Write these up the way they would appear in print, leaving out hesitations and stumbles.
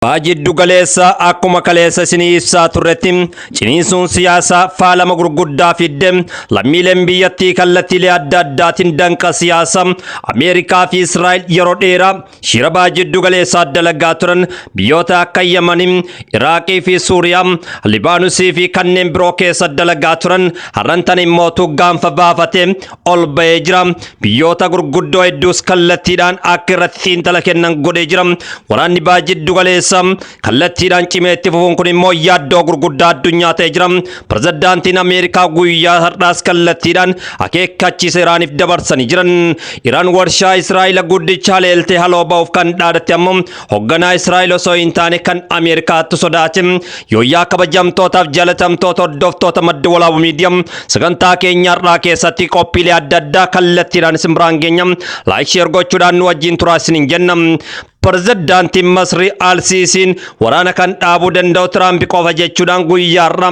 Baha jiddu galeessaa akkuma kaleessa isinii ibsaa turretti ciniinsuun siyaasaa faalama gurguddaa fidde. Lammiileen biyyattii kallattiilee adda addaatiin danqa siyaasaa Ameerikaa fi Israa'el yeroo dheeraa shira baha jiddu galeessaa dalagaa turan biyyoota akka Yamanii, Iraaqii fi Suuriyaa, Libaanusii fi kanneen biroo keessa dalagaa turan har'an tan immootu gaanfa baafatee ol ba'ee jira. Biyyoota gurguddoo hedduus kallattiidhaan akka irratti xiinxala kennan godhee jira. Waraanni baha jiddu galeessa kallattiidhaan cimee itti fufuun kun immoo yaaddoo gurguddaa addunyaa ta'ee jira. Pirezidaantiin Ameerikaa guyyaa har'aas kallattiidhaan akeekkachiisa Iraaniif dabarsanii jiran. Iraan warshaa Israa'el guddicha haleeltee haloo ba'uuf kan dhaadatte ammoo hogganaa Israa'el osoo hin taane kan Ameerikaatti sodaate. Yooyyaa kabajamtootaaf jaalatamtoota hordoftoota Madda Walaabuu Miidiyaa, sagantaa keenya har'aa keessatti qophiilee adda addaa kallattiidhaan isin biraan geenya. Like, share gochuudhaan nu wajjin turaa isiniin jenna. Pirezidaantiin Masrii Al-Siisiin waraana kan dhaabuu danda'u Tiraamp qofa jechuudhaan guyyaa har'aa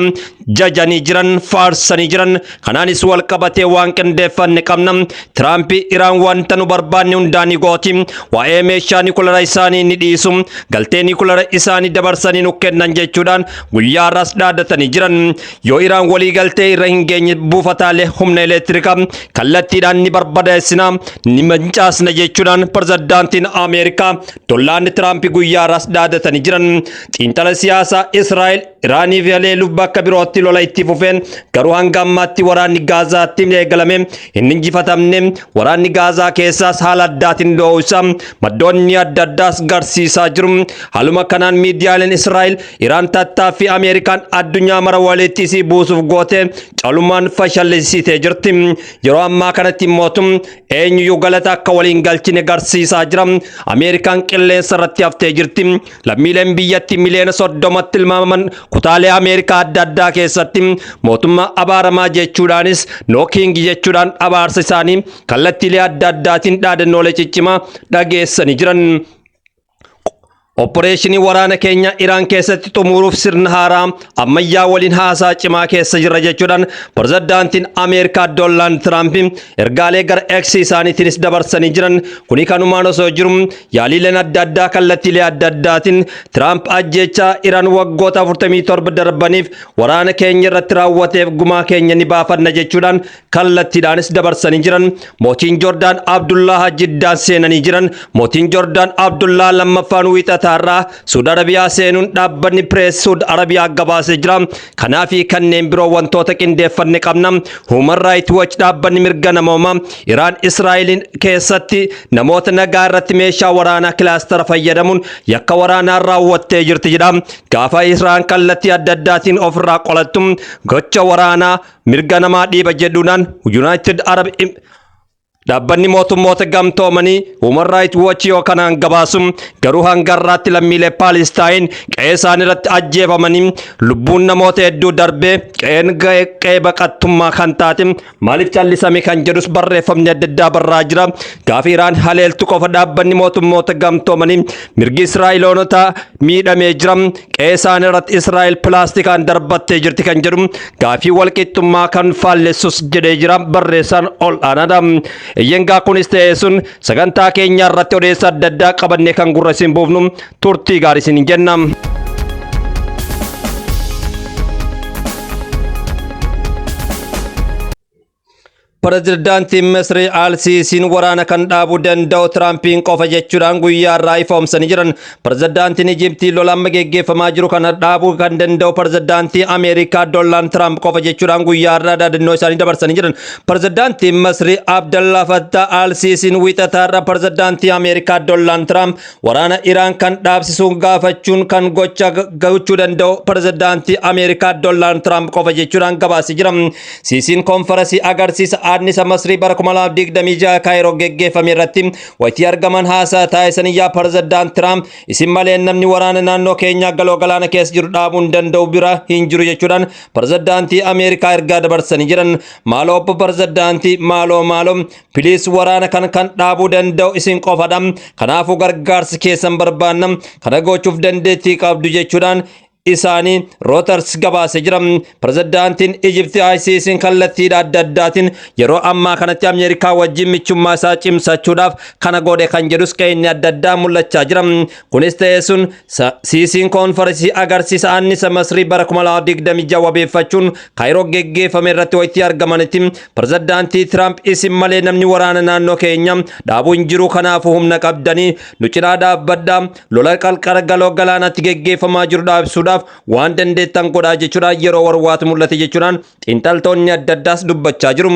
jajanii jiran, faarsanii jiran. Kanaanis wal qabatee waan qindeeffanne qabna. Tiraamp Iraan wanta nu barbaanne hundaa ni gooti. Waa'ee meeshaa nikulara isaanii ni dhiisu. Galtee nikulara isaanii dabarsanii nu kennan jechuudhaan guyyaa har'aas dhaadatanii jiran. Yoo Iraan walii galtee irra hin geenye buufataalee humna elektirikaa kallattiidhaan ni barbadeessina, ni mancaasna jechuudhaan pirezidaantiin Ameerikaa Doonaald Tiraamp guyyaa har'aas dhaadatanii jiran. Xiinxala siyaasaa Israa'el Iraanii fi haleeluuf bakka birootti lola itti fufeen garuu hanga ammaatti waraanni Gaazaatti eegalame hin injifatamne. Waraanni Gaazaa keessaas haala addaatiin dho'uu isaa maddoonni adda addaas garsiisaa jiru. Haaluma kanaan miidiyaaleen Israa'el Iraan tattaaffii Ameerikaan addunyaa mara walitti isii buusuuf goote calumaan fashallisiitee jirti. Yeroo ammaa kanatti mootum eenyuyyuu galata akka waliin galchine garsiisaa jira. Ameerikaan qilleensa irratti haftee jirti. Lammiileen biyyattii miliyoona 30tti tilmaamaman kutaalee Ameerikaa adda addaa keessatti mootummaa abaaramaa jechuudhaanis, no king jechuudhaan abaarsa isaanii kallattiilee adda addaatiin dhaadannoolee ciccimaa dhageessanii jiran. Opporeeshinii waraana keenya Iraan keessatti xumuruuf sirna haaraa ammayyaa waliin haasaa cimaa keessa jirra jechuudhaan pirezidaantiin Ameerikaa Doonaald Tiraamp ergaalee gara X isaaniitiinis dabarsanii jiran. Kuni kanumaan osoo jiru yaaliileen adda addaa kallattiilee adda addaatiin Tiraamp ajjeechaa Iraan waggoota 47 darbaniif waraana keenya irratti raawwateef gumaa keenya ni baafanna jechuudhaan kallattiidhaanis dabarsanii jiran. Mootiin Joordaan Abdullaa Jiddaan seenanii jiran. Mootiin Joordaan Abdullaa lammaffaan wiixataarraa Suud Arabiyaa seenuun dhaabbanni Pirees Suud Arabiyaa gabaasee jira. Kanaa fi kanneen biroo wantoota qindeeffanne qabna. Human Rights Watch, dhaabbanni mirga namoomaa, Iraan Israa'eliin keessatti namoota nagaa irratti meeshaa waraanaa kilaastara fayyadamuun yakka waraanaa raawwattee jirti jedha. Gaafa Iraan kallattii adda addaatiin ofirraa qolattu gocha waraanaa mirga namaa dhiiba jedhuudhaan United Arab Dhaabbanni mootummoota gamtoomanii Human Rights Watch yoo kanaan gabaasu, garuu hanga har'aatti lammiilee Paalestaayin qe'ee isaan irratti ajjeefamanii lubbuun namoota hedduu darbee qe'een qe'ee baqattummaa kan taate maaliif callisame kan jedhus barreeffamni adda addaa barraa jira. Gaafa Iraan haleeltu qofa dhaabbanni mootummoota gamtoomanii mirgi Israa'eloonota miidhamee jira, qe'ee isaan irratti Israa'el pilaastikaan darbattee jirti kan jedhu gaafii walqixxummaa kan faallessus jedhee jira barreessaan ol aanaadha. Iyyengaa kunis ta'ee sun sagantaa keenya irratti odeessa adda addaa qabannee kan gurra isin buufnu, turtii gaarii isin jenna. Pirezidaantiin Misrii Al-Siisiin waraana kan dhaabuu danda'u Tiraampiin qofa jechuudhaan guyyaa irraa ifoomsanii jiran. Pirezidaantiin Ijiptii lola amma geggeeffamaa jiru kana dhaabuu kan danda'u pirezidaantii Ameerikaa Doonaald Tiraamp qofa jechuudhaan guyyaa irraa dhaadannoo isaanii dabarsanii jiran. Pirezidaantiin Misrii Abdallaa Fattah Al-Siisiin wiixataarra pirezidaantii Ameerikaa Doonaald Tiraamp waraana Iraan kan dhaabsisuun gaafachuun kan gocha gochuu danda'u pirezidaantii Ameerikaa Doonaald Tiraamp qofa jechuudhaan gabaasee jira. Siisiin konferensii agarsiisa annisa Masrii bara 2026 Kaayiroo geggeeffame irratti wayitii argaman haasaa taasisan, yaa pirezidaant Tiraamp, isin malee namni waraana naannoo keenyaa galoo galaana keessa jiru dhaabuu hin danda'u bira hin jiru jechuudhaan pirezidaantii Ameerikaa ergaa dabarsanii jiran. Maaloo obbo pirezidaantii, maaloo maaloo, please, waraana kan dhaabuu danda'u isin qofadha. Kanaafuu gargaarsi keessan barbaanna. Kana gochuuf dandeettii qabdu jechuudhaan Isaanii Reuters gabaasee jira. Pirezidaantiin Ijipti ICC'n kallattiidha adda addaatiin yeroo ammaa kanatti Ameerikaa wajjin michummaa isaa cimsachuudhaaf kana godhe kan jedhus qe'inni adda addaa mul'achaa jira. Kunis ta'ee sun, Siisiin koonfaransii agarsiisa annisa Masrii bara 2026 wabeeffachuun Kaayiroo geggeeffame irratti wayitii argamanitti, pirezidaantii Tiraamp "Isin malee namni waraana naannoo keenya dhaabuu hin jiru. Kanaafuu humna qabdanii nu cinaa dhaabbadhaa. Lola qarqara galoo galaanaatti geggeeffamaa jiru dhaabsuudhaaf waan dandeettan godhaa" jechuudhaan yeroo warwaatu mul'ate jechuudhaan xiinxaltoonni adda addaas dubbachaa jiru.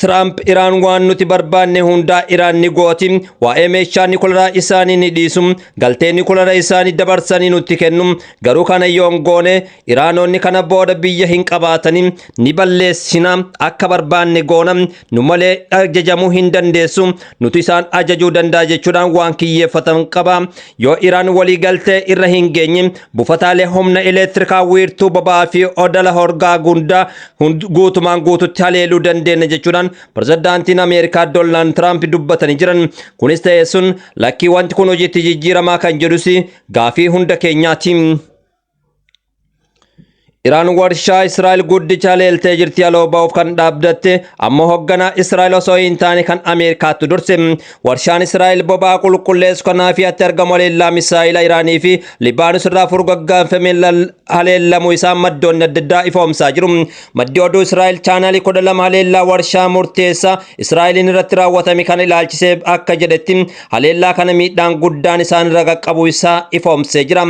Tiraamp "Iraan waan nuti barbaanne hundaa Iraan ni gooti. Waa'ee meeshaa nikularaa isaanii ni dhiisu. Galtee nikularaa isaanii dabarsanii nutti kennu. Garuu kana yoon goone Iraanonni kana booda biyya hin qabaatanii. Ni balleessina. Akka barbaanne goona. Nu malee ajajamuu hin dandeessu. Nuti isaan ajajuu danda'a" jechuudhaan waan kiyyeeffatan qaba. Yoo Iraan walii galtee irra hin geenye, buufataalee humna elektirikaa, wiirtuu boba'aa fi odola horgaa guddaa guutumaan guututti haleeluu dandeenya jechuudhaan pirezidaantiin Ameerikaa Doonaald Tiraamp dubbatanii jiran. Kunis ta'e sun, lakkii, wanti kun hojiitti jijjiiramaa kan jedhus gaafii hunda keenyaati. Iraan warshaa Israa'el guddicha haleeltee jirti. Aloo ba'uuf kan dhaabdatte ammoo hoogganaa Israa'el osoo hin taane kan Ameerikaatti durse. Warshaan Israa'el boba'aa qulqulleessu kanaaf atti argamu haleellaa misaa'ila Iraanii fi Libaanus irraa furgaggaanfamee haleellamuu isaa maddoonni adda addaa ifoomsaa jiru. Maddi oduu Israa'el chaanaalii 12 haleellaa warshaa murteessaa Israa'eliin irratti raawwatame kana ilaalchisee akka jedhetti, haleellaa kana miidhaan guddaan isaan irra qaqqabu isaa ifoomsee jira.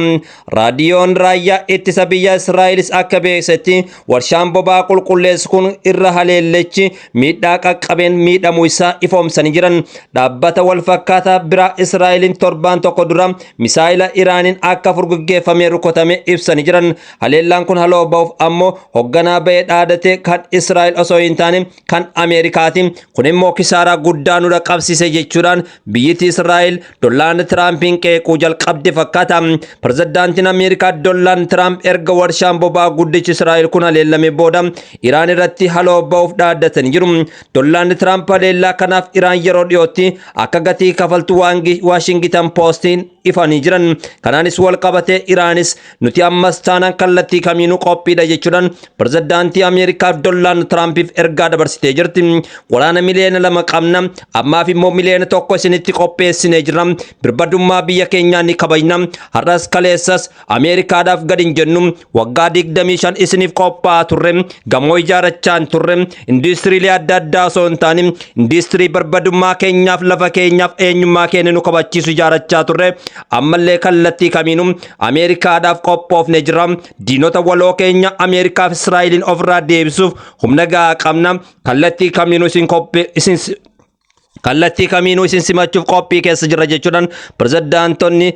Raadiyoon raayyaa ittisa biyya Israa'elis akka beeksisetti, warshaan boba'aa qulqulleessu kun irra haleellechi miidhaa qaqqabeen miidhamuu isaa ifoomsanii jiran. Dhaabbata walfakkaataa biraa Israa'eliin torbaan tokko dura misaayila Iraaniin akka furguggeeffamee rukutame ibsanii jiran. Haleellaan kun haloo ba'uuf ammoo hoogganaa ba'ee dhaadate kan Israa'el osoo hin taane kan Ameerikaati. Kun immoo kisaaraa guddaa nu dhaqqabsiise jechuudhaan biyyittii Israa'el Doonaald Tiraampiin qeequu jalqabde fakkaata. Pirezidaantiin Ameerikaa Doonaald Tiraamp erga warshaan boba'aa guddichi Israa'el kun haleellame booda Iraan irratti haloo ba'uuf dhaaddatanii jiru. Doonaald Tiraamp haleellaa kanaaf Iraan yeroo dhiyootti akka gatii kafaltu Waashingitan Poostiin ifanii jiran. Kanaanis wal qabatee Iraanis "Nuti ammas taanaan kallattii kamiinuu qophiidha" jechuudhaan pirezidaantii Ameerikaa Doonaald Tiraampiif ergaa dabarsitee jirti. "Waraana 2 miliyoona qabna. Ammaaf immoo 1 miliyoona isinitti qopheessinee jirra. Birmadummaa biyya keenyaa ni kabajna. Har'as kaleessas Ameerikaadhaaf gadi hin jennu. Waggaa 25 isiniif qophaa'aa turre. Gamoo ijaarachaa hin turre. Industiriilee adda addaa osoo hin taane industirii birmadummaa keenyaaf, lafa keenyaaf, eenyummaa keenya nu kabachiisu ijaarachaa turre. Ammallee kallattii kamiinuu Ameerikaadhaaf qophoofne jirra. Diinota waloo keenya Ameerikaaf Israa'eliin ofirraa deebisuuf humna gahaa qabna. Kallattii kamiinuu isin simachuuf qophii keessa jirra" jechuudhaan pirezidaantonni,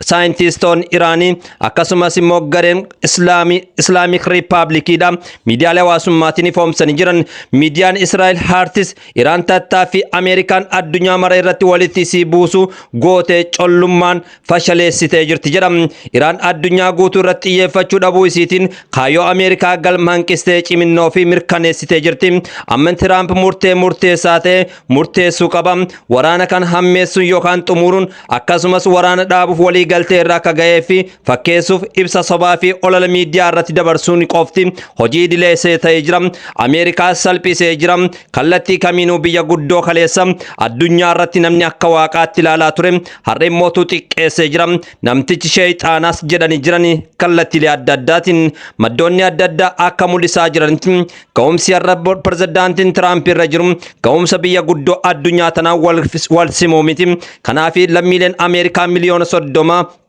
saayintistoonni Iraanii akkasumas immoo gareen Islaamii Islamic Riippaabilikiidha miidiyaalee hawaasummaatiin ifoomsanii jiran. Miidiyaan Israa'el Haartis Iraan tattaaffii Ameerikaan addunyaa mara irratti walitti isii buusu gootee collummaan fashaleessitee jirti jedha. Iraan addunyaa guutuu irratti xiyyeeffachuu dhabuu isiitiin kaayyoo Ameerikaa galma hanqistee ciminnoo fi mirkaneessitee jirti. Amma Tiraamp murtee murteessaa ta'e murteessuu qaba. Waraana kan hammeessuun yookaan xumuruun, akkasumas waraana dhaabuuf walii galtee irraa akka ga'ee fi fakkeessuuf ibsa sobaa fi olola miidiyaa irratti dabarsuun qofti hojii idileessee ta'ee jira. Ameerikaa salphisee jira. Kallattii kamiinuu biyya guddoo kaleessa addunyaa irratti namni akka waaqaatti ilaalaa ture har'a immoo xiqqeessee jira. Namtichi sheexaanaas jedhanii jiran kallattiilee adda addaatiin. Maddoonni adda addaa akka mul'isaa jiranitti, ga'umsi har'a pirezidaantiin Tiraamp irra jiru ga'umsa biyya guddoo addunyaa tanaa wal simuu miti. Kanaaf lammiileen Ameerikaa 30 miliyoona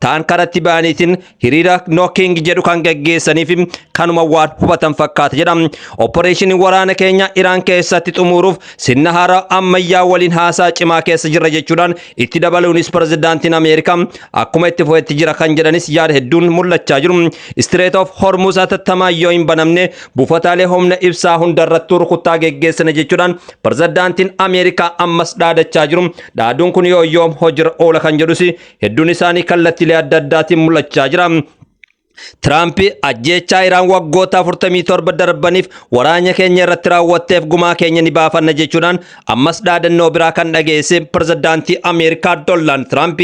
ta'an karatti ba'aniitiin hiriira No King jedhu kan geggeessaniif kanuma waan hubatan fakkaata jedha. "Opereeshinii waraana keenya Iraan keessatti xumuruuf sirna haaraa ammayyaa waliin haasaa cimaa keessa jirra" jechuudhaan itti dabaluunis pirezidaantiin Ameerikaa akkuma itti fufetti jira kan jedhanis yaada hedduun mul'achaa jiru. Strait of Hormuz hatattamaa yoo hin banamne buufataalee humna ibsaa hundarrattuu rukuttaa geggeessina jechuudhaan pirezidaantiin Ameerikaa ammas dhaadachaa jiru. Dhaaduun kun yoo yoom hojiirra oola kan jedhus hedduun isaanii kallattiilee adda addaatiin mul'achaa jira. Tiraamp ajjeechaa Iraan waggoota 47 darbaniif waraana keenya irratti raawwatteef gumaa keenya ni baafanna jechuudhaan ammas dhaadannoo biraa kan dhageesse pirezidaantii Ameerikaa Doonaald Tiraamp.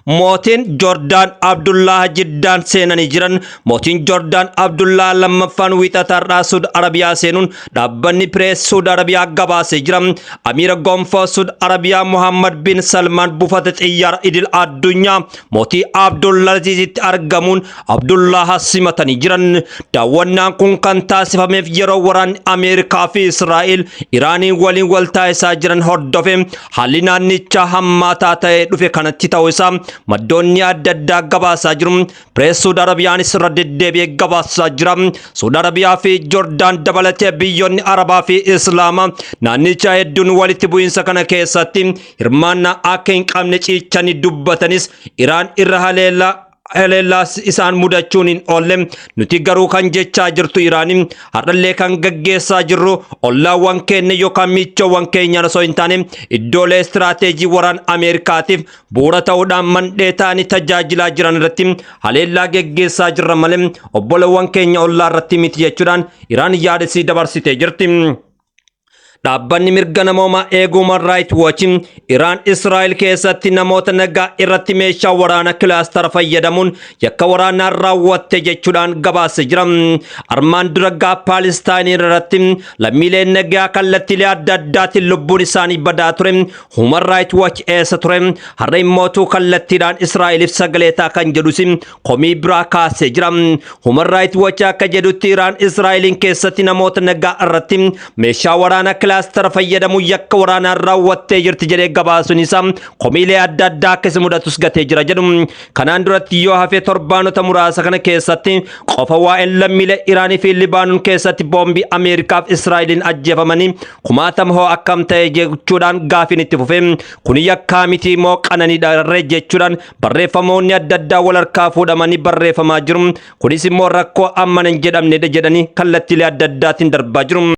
Mootiin Joordaan Abdullaa Jiddaan seenanii jiran. Mootiin Joordaan Abdullaa lammaffaan wiixatarraa Suud Arabiyaa seenuun dhaabbanni pirees Suud Arabiyaa gabaasee jira. Amiira gonfoo Suud Arabiyaa Muhammad bin Salmaan buufata xiyyaara idil addunyaa mootii Abdullaziizitti argamuun Abdullaa simatanii jiran. Daawwannaan kun kan taasifameef yeroo waraanni Ameerikaa fi Israa'el Iraaniin waliin wal taasisaa jiran hordofe haalli naannichaa hammaataa ta'ee dhufe kanatti ta'uu isaa maddoonni adda addaa gabaasaa jiru. Pirees Suud Arabiyaanis irra deddeebi'ee gabaasaa jira. Suud Arabiyaa fi Jordaan dabalatee biyyoonni Arabaa fi Islaamaa naannichaa hedduun walitti bu'iinsa kana keessatti hirmaannaa akka hin qabne ciichanii dubbatanis, Iraan irra haleellaa isaan mudachuun hin oolle. Nuti garuu kan jechaa jirtu Iraanii har'allee kan gaggeessaa jirru ollaawwan keenya yookaan michoowwan keenya osoo hin taane iddoolee istiraateejii waraan Ameerikaatiif bu'uura ta'uudhaan mandhee ta'anii tajaajilaa jiran irratti haleellaa geggeessaa jirra malee obbolowwan keenya ollaa irratti miti jechuudhaan Iraan yaadasii dabarsitee jirti. Dhaabbanni mirga namoomaa eeguu Human Rights Watch Iraan Israa'el keessatti namoota nagaa irratti meeshaa waraanaa kilaastara fayyadamuun yakka waraanaa raawwatte jechuudhaan gabaasee jira. Armaan dura Paalistaayinii irratti lammiileen nagaa kallattiilee adda addaatiin lubbuun isaanii badaa ture. Human Rights Watch eessa ture? Har'a immootuu kallattiidhaan Israa'eliif sagalee ta'a kan jedhus komii biraa kaasee jira. Human Rights Watch akka jedhutti, Iraan Israa'eliin keessatti namoota nagaa irratti meeshaa waraanaa kilaastara fayyadamuun yakka waraanaa raawwattee jirti jedhee gabaasuun isaa komiilee adda addaa akka isa mudatus gatee jira jedhu. Kanaan duratti yoo hafee torbaanota muraasa kana keessatti qofa waa'een lammiilee Iraanii fi Libaanon keessatti boombii Ameerikaaf Israa'eliin ajjeefamanii kumaatama hoo akkam ta'e jechuudhaan gaafiin itti fufe. Kun yakkaa miti moo qananiidha jechuudhaan barreeffamoonni adda addaa wal harkaa fuudhamanii barreeffamaa jiru. Kunis immoo rakkoo amma hin jedhamnedha jedhanii kallattiilee adda addaatiin darbaa jiru.